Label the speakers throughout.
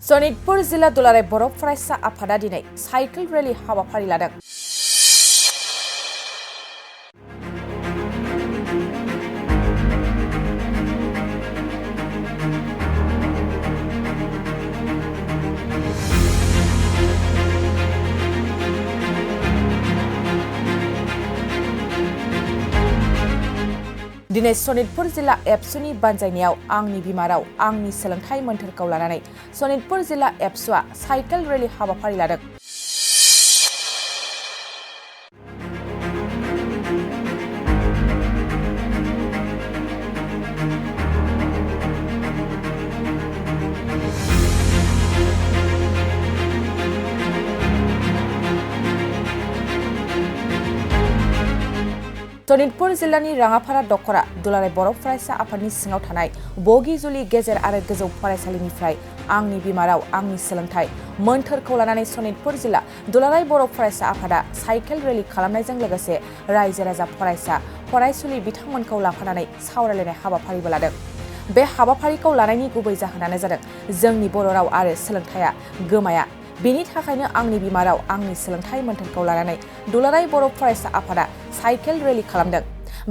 Speaker 1: सनितपुर जिल्ला दुलाराय बर' फरायसा आफादा दिनै साइकेल रेली हाबाफारि लादों। दिनै सनितपुर जिल्ला एबसुनि बानजायनायाव आंनि बिमा राव आंनि सोलोंथाइ मोन्थोरखौ लानानै सनितपुर जिल्ला एबसुआ साइकेल रेली हाबाफारि लादों। सनितपुर जिल्लानि राङापारा दखरा दुलाराय बर' फरायसा आफादनि सिङाव थानाय बगिजुलि गेजेर आरो गोजौ फरायसालिनिफ्राय आंनि बिमा राव आंनि सोलोंथाइ मोन्थोरखौ लानानै सनितपुर जिल्ला दुलाराय बर' फरायसा आफादा साइकेल रेली खालामनायजों लोगोसे रायजो राजा फरायसा फरायसुलि बिथांमोनखौ लाफानानै सावरायलायनाय हाबाफारिबो लादों। बे हाबाफारिखौ लानायनि गुबै जाहोनानो जादों जोंनि बर' राव आरो सोलोंथाइया गोमाया। बेनि थाखायनो आंनि बिमा राव आंनि सोलोंथाइ मोन्थोरखौ लानानै दुलाराय बर' फरायसा आफादा साइकेल रेली खालामदों।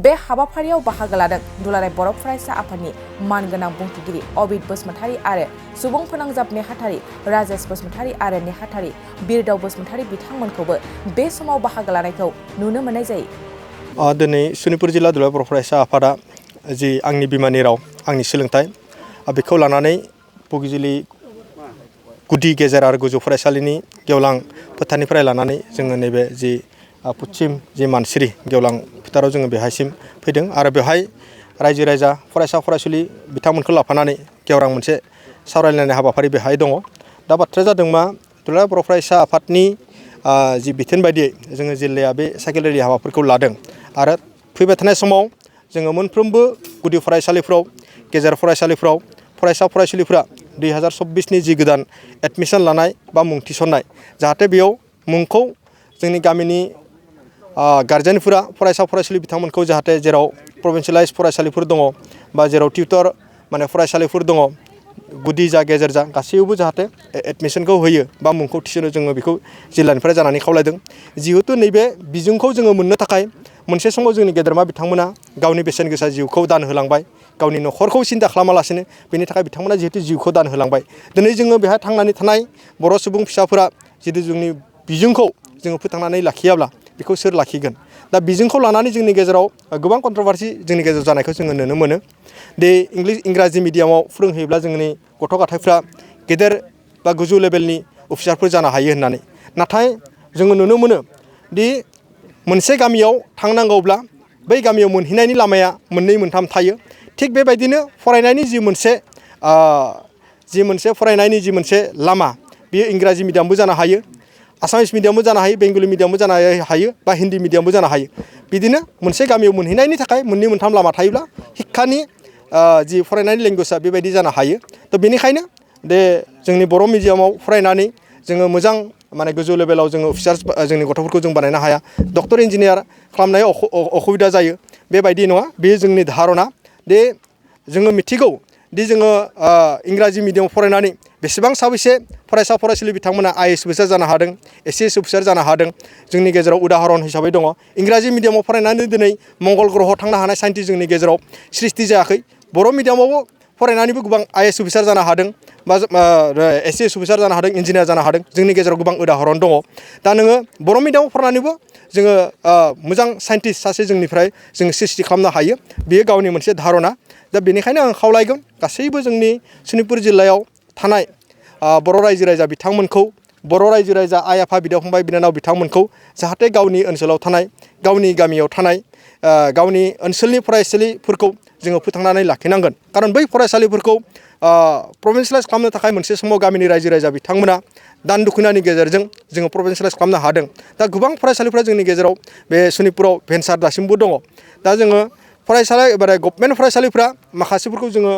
Speaker 1: बे हाबाफारियाव बाहागो लादों दुलाराय बर' फरायसा आफादनि मानगोनां बुंथिगिरि अबिद बसुमतारी आरो सुबुं फोनांजाब नेहाथारि राजेश बसुमतारी आरो नेहाथारि बिरदाव बसुमतारी बिथांमोनखौबो बे समाव बाहागो लानायखौ नुनो मोननाय जायो।
Speaker 2: दिनै सनितपुर जिल्ला दुलाराय बर' फरायसा आफादा जि आंनि बिमानि राव आंनि सोलोंथाइ बेखौ लानानै बगिजुलि गुदि गेजेर आरो गोजौ फरायसालिनि गेवलां फोथारनिफ्राय लानानै जोङो नैबे जि पश्चिम जि मानसिरि गेवलां फोथाराव जोङो बेहायसिम फैदों आरो बेहाय रायजो राजा फरायसा फरायसुलि बिथांमोनखौ लाफानानै गेवरां मोनसे सावरायलायनाय हाबाफारि बेहाय दङ। दा बाथ्राया जादों मा दुलाराय बर' फरायसा आफादनि जि बिथोन बायदियै जोङो जिल्लाया बे साइकेल रेली हाबाफारिखौ लादों आरो फैबाय थानाय समाव जोङो मोनफ्रोमबो गुदि फरायसालिफ्राव गेजेर फरायसालिफ्राव फरायसा फरायसुलिफ्रा 2024नि जि गोदान एडमिसन लानाय बा मुं थिसननाय जाहाथे बेयाव मुंखौ जोंनि गामिनि गार्जेनफोरा फरायसा फरायसुलि बिथांमोनखौ जाहाथे जेराव प्रभिन्सियेलाइज फरायसालिफोर दङ बा जेराव टिउटर फरायसालिफोर दङ गुदि जा गेजेर जा गासैयावबो जाहाथे एडमिसनखौ होयो बा मुंखौ थिसनो जोङो बेखौ जिल्लानिफ्राय जानानै खावलायदों। जिहेतु नैबे बिजोंखौ जोङो मोननो थाखाय मोनसे समाव जोंनि गेदेरमा बिथांमोना गावनि बेसेन गोसा जिउखौ दान होलांबाय गावनि न'खरखौ सिन्था खालामालासिनो बेनि थाखाय बिथांमोना जिहेतु जिउखौ दान होलांबाय। दिनै जोङो बेहाय थांनानै थानाय बर' सुबुं फिसाफोरा जितु जोंनि बिजोंखौ जोङो फोथांनानै लाखियाब्ला बेखौ सोर लाखिगोन। दा बिजोंखौ लानानै जोंनि गेजेराव गोबां कन्ट्रभारसि जोंनि गेजेराव जानायखौ जोङो नुनो मोनो। इंराजि मिडियामाव फोरोंहैयोब्ला जोंनि गथ' गथायफ्रा गेदेर बा गोजौ लेभेलनि अफिसारफोर जानो हायो होननानै, नाथाय जोङो नुनो मोनो दि मोनसे गामियाव थांनांगौब्ला बै गामियाव मोनहैनायनि लामाया मोननै मोनथाम थायो। थिग बेबायदिनो फरायनायनि जि मोनसे लामा बेयो इंराजि मिडियामबो जानो हायो, आसामिस मिडियामबो जानो हायो, बेंगलि मिडियामबो जानो हायो बा हिन्दी मिडियामबो जानो हायो। बिदिनो मोनसे गामियाव मोनहैनायनि थाखाय मोननै मोनथाम लामा थायोब्ला शिक्षानि जि फरायनायनि लेंगुवेजआ बेबायदि जानो हायो। थ' बेनिखायनो जोंनि बर' मिडियामाव फरायनानै जोङो मोजां गोजौ लेभेलाव जोङो अफिसार जोंनि गथ'फोरखौ जों बानायनो हाया, डक्टर इन्जिनियार खालामनायाव असुबिदा जायो बेबायदि नङा। बे जोंनि धारना दे जोङो मिथिगौ दि जोङो इंराजि मिडियामाव फरायनानै बेसेबां साबैसे फरायसा फरायसुलि बिथांमोना IAS अफिसार जानो हादों, SAS अफिसार जानो हादों जोंनि गेजेराव उदाहरन हिसाबै दङ। इंराजि मिडियामाव फरायनानै दिनै मंगल ग्रहआव थांनो हानाय साइन्टिस्ट जोंनि गेजेराव सृष्टि जायाखै। बर' मिडियामावबो फरायनानैबो गोबां IAS अफिसार जानो हादों बा SAS अफिसार जानो हादों, इन्जिनियार जानो हादों। जोंनि गेजेराव गोबां उदाहरन दङ। दा नोङो बर' मिडियामाव फरायनानैबो जोङो मोजां साइन्टिस्ट सासे जोंनिफ्राय जोङो सृष्टि खालामनो हायो, बेयो गावनि मोनसे धारना। दा बेनिखायनो आं खावलायगोन गासैबो जोंनि सनितपुर जिल्लायाव थानाय बर' रायजो राजा बिथांमोनखौ, बर' रायजो राजा आइ आफा बिदा फंबाय बिनानाव बिथांमोनखौ जाहाथे गावनि ओनसोलाव थानाय गावनि गामियाव थानाय गावनि ओनसोलनि फरायसालिफोरखौ जोङो फोथांनानै लाखिनांगोन। खारन बै फरायसालिफोरखौ प्रभिन्सियेलाइज खालामनो थाखाय मोनसे समाव गामिनि रायजो राजा बिथांमोना दान दुखुनानि गेजेरजों जोङो प्रभिन्सियेलाइज खालामनो हादों। दा गोबां फरायसालिफ्रा जोंनि गेजेराव बे सनितपुराव भेन्सार दासिमबो दङ। दा जोङो फरायसालि गभर्नमेन्ट फरायसालिफ्रा माखासेफोरखौ जोङो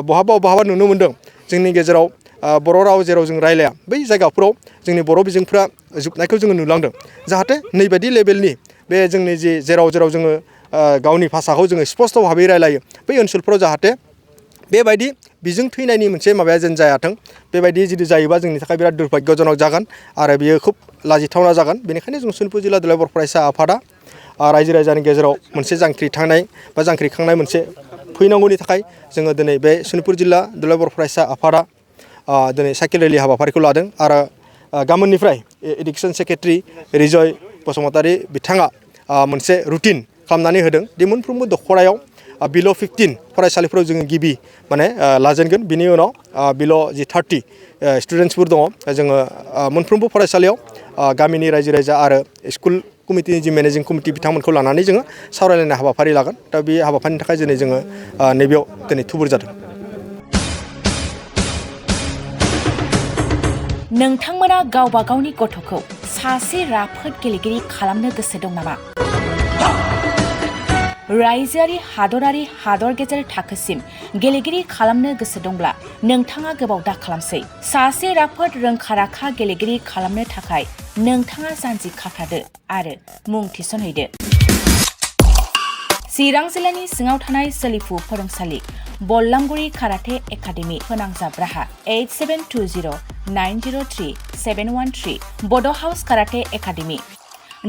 Speaker 2: बहाबा नुनो मोन्दों जोंनि गेजेराव बर' राव जेराव जों रायलाया बै जायगाफोराव जोंनि बर' बिजोंफ्रा जोबनायखौ जोङो नुलांदों। जाहाथे नैबायदि लेभेलनि बे जोंनि जेराव जोङो गावनि भाषाखौ जोङो स्पष्ट भाबै रायलायो बै ओनसोलफ्राव जाहाथे बेबायदि बिजों थैनायनि मोनसे माबाया जेन जायाथों बेबायदि जुदि जायोबा जोंनि थाखाय बिराद दुर्भाग्यजनक जागोन आरो बियो खुब लाजिथावना जागोन बेनिखायनो जों सनितपुर जिल्ला दुलाराय बर' फरायसा आफादा रायजो राजानि गेजेराव मोनसे जांख्रिखांनाय मोनसे फैनांगौनि थाखाय जोङो दिनै बे सनितपुर जिल्ला दुलाराय बर' फरायसा आफादा दिनै साइकेल रेलि हाबाफारिखौ लादों आरो गाबोननिफ्राय एडुकेसन सेक्रेटारि रिजय बसुमतारी बिथाङा मोनसे रुटिन खालामनानै होदों दि मोनफ्रोमबो दख'रायाव बिल' 15 फरायसालिफोराव जोङो गिबि माने लाजेनगोन बिनि उनाव बिल' जि 30 स्टुडेन्टसफोर दङ जोङो मोनफ्रोमबो फरायसालियाव गामिनि रायजो राजा आरो स्कुल कमिटिनि जि मेनेजिं कमिटि बिथांमोनखौ लानानै जोङो सावरायलायनाय हाबाफारि लागोन दा बे हाबाफारिनि थाखाय दिनै जोङो नैबेयाव दिनै थुबुर जादों।
Speaker 1: नोंथांमोना गावबा गावनि गथ'खौ सासे राफोद गेलेगिरि खालामनो गोसो दं नामा? रायजोआरि हादरारि हादर गेजेर थाखोसिम गेलेगिरि खालामनो गोसो दंब्ला नोंथाङा गोबाव दा खालामसै। सासे राफोद रोंखा-राखा गेलेगिरि खालामनो थाखाय नोंथाङा जानजि खाफ्रादो आरो मुं थिसनहैदो। चिरां जिल्लानि सिङाव थानाय सोलिफु फोरोंसालि बल्लामगुरि काराटे एकाडेमि फोनांजाब राहा 8720903713 बड' हाउस काराटे एकाडेमि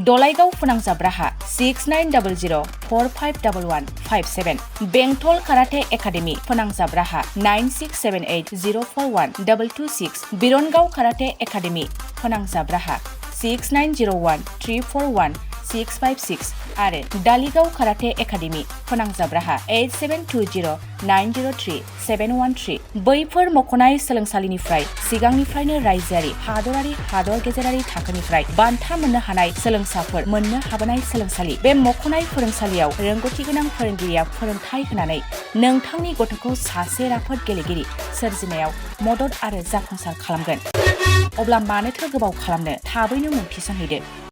Speaker 1: दलाइगाव फोनांजाब राहा 6900451157 बेंटल काराटे एकाडेमि फोनांजाब राहा 9678041226 बिरनगाव काराटे एकाडेमि फोनांजाब राहा 6901341656 आरो दालिगाव काराटे एकाडेमि फोनांजाब राहा 8720903713 बैफोर मख'नाय सोलोंसालिनिफ्राय सिगांनिफ्रायनो रायजोआरि हादरारि हादर गेजेरारि थाखोनिफ्राय बान्था मोननो हानाय सोलोंसाफोर मोननो हाबोनाय सोलोंसालि बे मख'नाय फोरोंसालियाव रोंगौथि गोनां फोरोंगिरिया फोरोंथाय होनानै नोंथांनि गथ'खौ सासे राफोद गेलेगिरि सोरजिनायाव मदद आरो जाफुंसार खालामगोन। अब्ला मानोथो गोबाव खालामनो थाबैनो मुं थिसनहैदो।